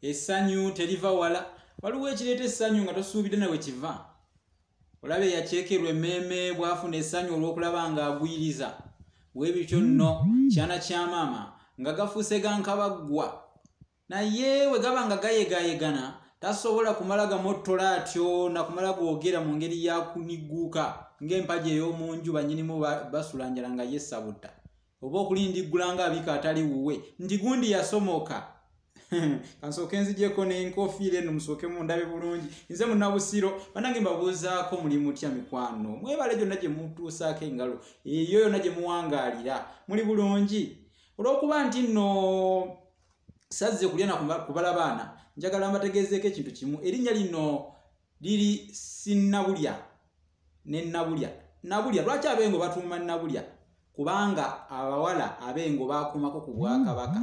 Essanyu teriva wala. Waliwo ekireeta essanyu nga tosuubidde nawe kiva. Olaba eyakyekerwa emmeeme bw'afuna essanyu olw'okulaba ng'agwiriza. Bwe bityo nno kyana kya maama nga gafuuse ga nkabaggwa. Naye bwe gaba nga gayegaayegana tasobola kumala gamottola atyo na kumala googera mu ngeri ya kunigguuka ng'empagi ey'omu nju bannyinimu basula njala nga ye sabutta. Oba okulindiggula ng'abiika atali wuwe nti gundi yasomoka. Kansooke nzigyeko n'enkofiira eno musooke mundabe bulungi. Nze Munnabusiro, bannange mbabuuzaako muli mutya mikwano? Mwebale gyonna gye mutuusaako engalo, eyo yonna gye muwangaalira muli bulungi. Olw'okuba nti nno sazze kulya na kubala baana, njagala mbategeezeeko ekintu kimu. Erinnya lino liri Sinnabulya ne Nabulya. Nabulya, lwaki Abengo batuuma Nabulya? Kubanga abawala Abengo baakomako ku bwakabaka.